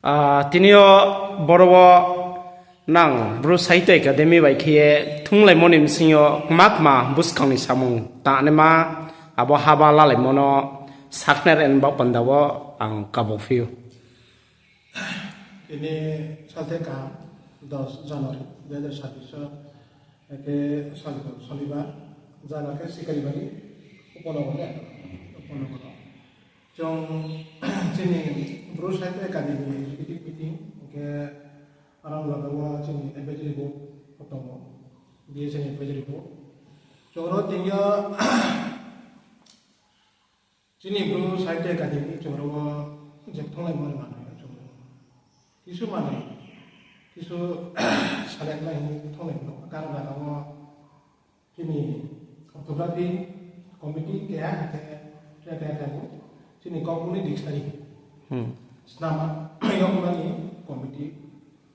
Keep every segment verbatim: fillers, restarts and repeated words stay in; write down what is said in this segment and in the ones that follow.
Ah, tini yo boro wo nang Bru Sahitya Academy bai khe ye thunglaimo ni bsing yo kma kma buskang ni samung tangnaima abo haba lalaimo no sakhnari ni baoh panda wo ang kabo phi ou. Tini salthai kaham, dos January dui hazar sabbish, eke sal, Sonibar, jaga khe Sikaribari, Upanagar, Upanagar. Chung chini Bru Sahitya Academy ni executive meeting, hingkhe aro jaga wo chini advisory board pho tongo, B S A ni advisory board. Chung ro tini yo chini Bru Sahitya Academy chung ro je thunglaimo ni manoi chung kisu manoi, kisu salai nai hing thunglai no. Karon jaga wo chini orthography committee keha, hingkhe keha keha tongo. Chini Kaubru ni dictionary snama yagmani committee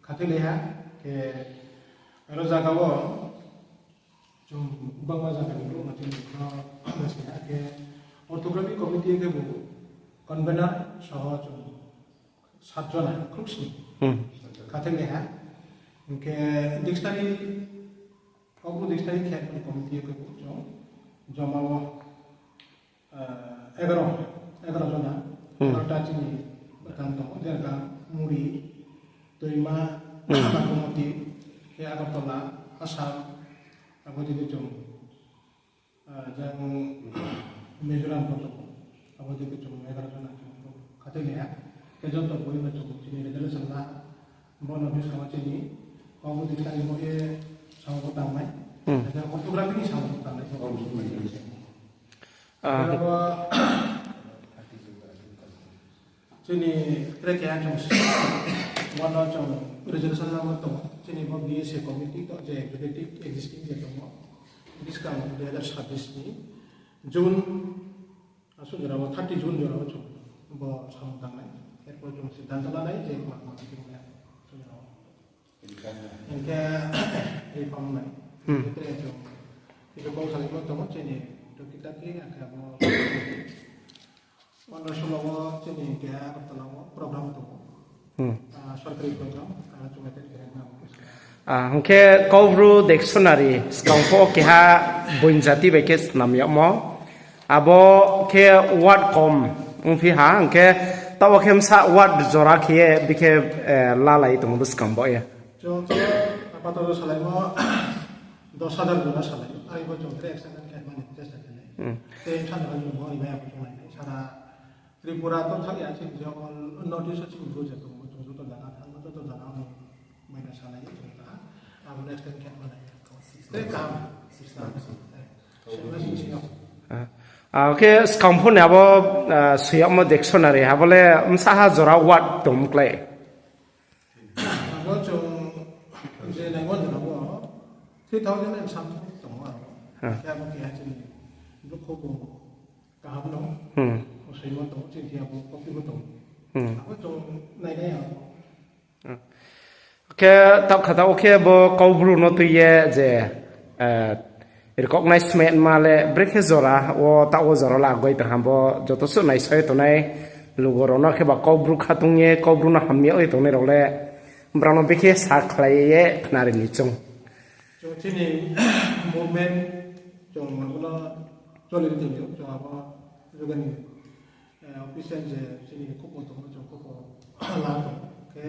khathoi lai ha. Khe aro jaga wo chung bangma jaga ni brouh no chini no besi ha khe orthography committee khebu convener soho chung sat jona khrouhsni khathoi lai ha. Hingkhe dictionary, Kaubru dictionary khe committee khebu chung joma wo egaro, egaro jona, egarota chini bwkang tongo, jerka Muri, Toima, Bagmati, khe Agartala, Assam, abo dei khe chung, jang Mizoram pho tongo, abo dei khe chung egaro jona chung khathoi lai ha. Khe joto boi no chung chini resolution la, bono buskang wo chini Kaubru dictionary mo ye samung bo tangnai, orthography ni samung bo tangnai. Chini tre keha chung, bono chung resolution lamo tongo. Chini bo B S A committee to je executive existing je tongo, buskang dui hazar sabbish ni June, asuh jora wo thirty June jora wo chung bo samung tangnai. Erpor chung siddhanto lanai je ma ma chung ya. Hingkhe reform nai. Hingkhe tre chung, kisa kau salimo tongo chini toki taki, akhe abo pondro solo wo chini keha Agartala wo program tongo. Sorkari program, aro chung attend khe nang. Hingkhe Kaubru dictionary skang pho keha boin jati bai khe snam yagmo. Abo khe word kom ongphi ha, hingkhe taoh wo khe bsa word jora khe ye bikhe lalai tongmo bwskang bo ye. Chung to apatoto salaimo dos hajar jora salai, aro bo chung tre extend khe mani chesta khe nai. Tei bsa jora chung bo ni bai abo chung nai nai. Sara Tripura to thak ya, chini je all North East o chini Bru je tongmo, chung joto jaga thanngmo, joto jaga ni bai no salai ye chung ta, abo extend khe mani. Tre kam, sixty. Khe skang pho ni abo soi yagmo dictionary abo le bsa ha jora word tong klái. Abo chung je naimo jora wo three thousand and something tongo aro. Khe abo keha chini bukho bo kaham no, soimo tongo, chini abo copy bo tongo. Abo chung nainai abo. Khe taoh kha taoh khe bo Kaubru no tui ye je recognizement ma le brekhe jora wo taoh wo jora la agoi tong ha bo joto suh naisao ye tongnai lugo rao no khe ba Kaubru khatung ye Kaubru no hamya ye tongnai rao le brao no brekhe sakhlai ye khnari ni chung. Chung chini movement chung abo no choli ri tong ou, chung abo jugani official je chini khupho tongmo chung khupho la tong ou. Khe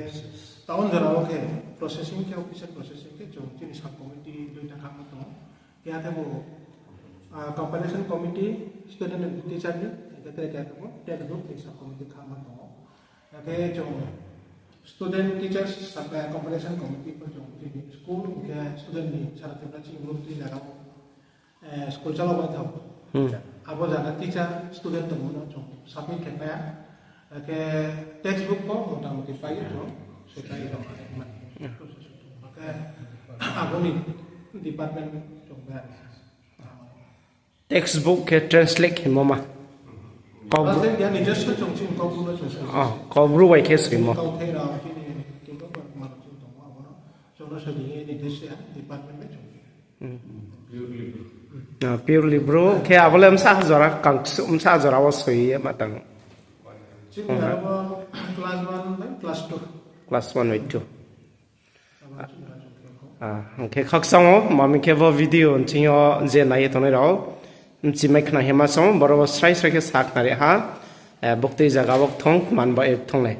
town jora wo khe processing khe, official processing khe chung chini sub committee duita khamo tong ou. Khe akhe bo compilation committee, student and teacher ni, khe tre khe akhe bo textbook ni sub committee khamo tong ou. Akhe chung student teachers sub compilation committee pho chung chini school khe student ni sara Tripura chini group ni jaga wo school chalo bai thanng. Abo jaga teacher student tongmo no chung submit khe pai ha. Akhe textbook pho motamuti pai ou chung, soi pai ou. Akhe abo ni department chung bai. Textbook khe translate khe mo ma? Kaubru bai khe soimo. Purely Bru khe abo le bsa jora kangsu, bsa jora wo soi ye ma tang. Class one bai two. Hing khe khakchang ou, mami khe bo video nching yo je nai ye tongnai rao, mchimai khna hima song, boro bo srai srai khe sa khnari ha, buktui zaga wo kthong, kman bo e kthong nai.